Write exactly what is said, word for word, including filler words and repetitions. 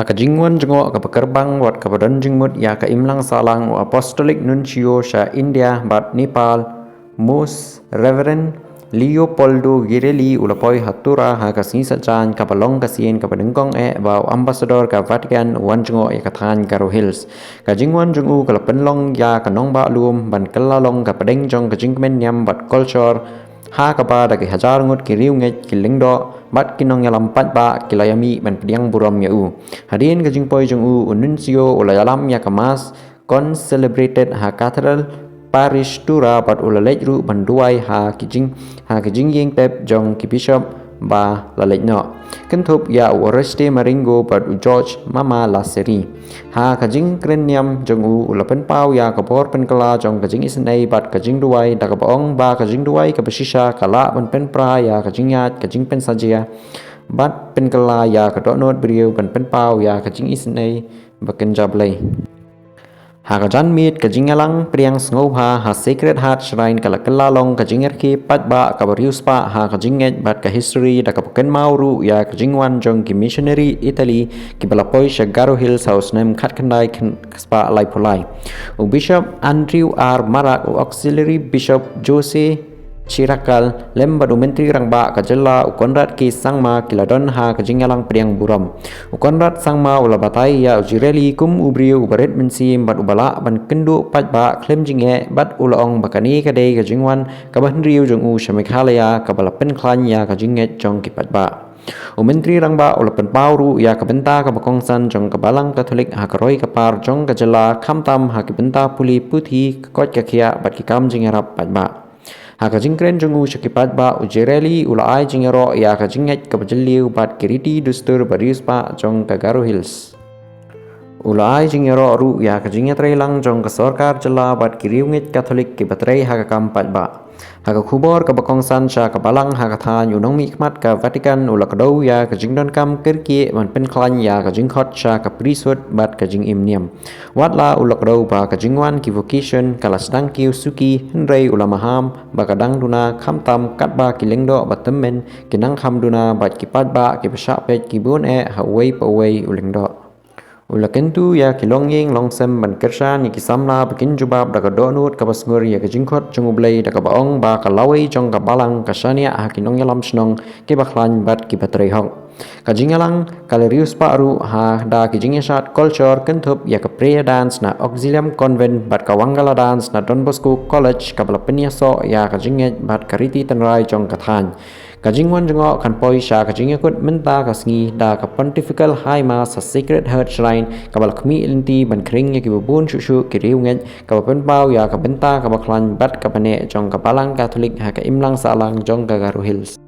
Ka jingwan jngoh kaba kyrpang wat kaba don jingmut ïa ka imlang sahlang u Apostolic Nuncio sha India bad Nepal, Most Reverend Leopoldo Girelli u la poi ha Tura ha ka sngi Saitjaiñ kaba long ka sien kaba nyngkong eh ba u Ambassador ka Vatican u wan jngoh ïa ka thaiñ Garo Hills. Ka jingwan jong u ka la pynlong ïa ka nongbah lum ban kylla long ka pdeng jong ka jingkmen niam bad culture ha kaba da ki hajar ngut ki riewngeit ki lyngdoh bad ki nongïalam paidbah ki la ïamih ban pdiang burom ïa u. Hadien ka jingpoi jong u, u Nuncio u la ïalam ïa ka Mass Concelebrated ha Cathedral Parish Tura bad u la leit ruh ban duwai ha ki jing ha ki jingïeng pep jong ki bishop ba la leit noh, kynthup ïa u Oreste Marengo bad u George Mama Lasserie. Ha ka jingkren niam jong u, u la pynpaw ïa ka bor pynkylla jong ka jingisynei bad ka jingduwai da kaba ong ba ka jingduwai kaba shisha ka lah ban pynpra ïa ka jingïaid ka jingpynsajia bad pynkylla ïa ka dohnud briew ban pynpaw ïa ka jingisynei ba kynja Blei. Ha ka janmiet, ka jingïalang pdiang sngewbha ha Sacred Heart Shrine ka la kylla long ka jingïarkhie paidbah kaba riewspah ha ka jingngeit bad ka history da kaba kynmaw ruh ïa ka jingwan jong ki missionary Italy kiba la poi sha Garo Hills ha u snem khatkhyndai khyndai spah laiphew lai. U Bishop Andrew R Marak, u Auxiliary Bishop Jose Chirakal lem bad u Myntri Rangbah ka jylla u Conrad K Sangma ki la don ha ka jingïalang pdiang burom. U Conrad Sangma u la batai ïa u Girelli kum u briew uba rit mynsiem bad uba lah ban kynduh paidbah khlem jingeh bad u la ong ba kane ka dei ka jingwan kaba hynriew jong u sha Meghalaya kaba la pynkhlaiñ ïa ka jingngeit jong ki paidbah. U Myntri Rangbah u la pynpaw ruh ïa ka bynta kaba kongsan jong ka Balang Katholik ha ka roi ka par jong ka jylla, khamtam ha ki bynta pule puthi, ka koit ka khiah bad ki kam jingïarap paidbah. Ha ka jingkren jong u sha ki paidbah, u Girelli u la ai jingïaroh ïa ka jingngeit kaba jylliew bad ki riti dustur ba riewspah jong ka Garo Hills. U la ai jingïaroh ruh ïa ka jingïatreilang jong ka sorkar jylla bad ki riewngeit Katholik kiba trei ha ka kam paidbah. Ha ka khubor kaba kongsan sha ka Balang ha ka thaiñ, u nongmihkhmat ka Vatican u la kdew ïa ka jingdonkam kyrkieh ban pynkhlaiñ ïa ka jingkhot sha ka priesthood bad ka jingim niam. Watla u la kdew ba ka jingwan ki vocation ka la sdang kiew suki, hynrei u la maham ba ka dang duna, khamtam katba ki lyngdoh ba tymmen ki nang kham duna bad ki paidbah kiba shah peit ki bun eh ha uwei pa uwei u lyngdoh. U la kyntu ïa ki longïing longsem ban kyrshan ïa ki samla ba kin jubab da ka dohnud kaba sngur ïa ka jingkhot jong U Blei da kaba ong ba ka lawei jong ka Balang ka shaniah ha ki nongïalam shnong kiba khlaiñ bad kiba trei hok. Ka jingïalang ka la riewspah ruh ha da ki jingïashad culture, kynthup ïa ka prayer dance na Auxilium Convent bad ka Wangala dance na Don Bosco College kaba la pynïasoh ïa ka jingngeit bad ka riti tynrai jong ka thaiñ. Ka jingwan jngoh kan poi sha ka jingïakut mynta ka sngi da ka Pontifical High Mass ha Sacred Heart Shrine kaba la khmih lynti ban khring ïa kiba bun shuh shuh ki riewngeit, kaba pynpaw ïa ka bynta kaba khlaiñ bad kaba neh jong ka Balang Katholik ha ka imlang sahlang jong ka Garo Hills.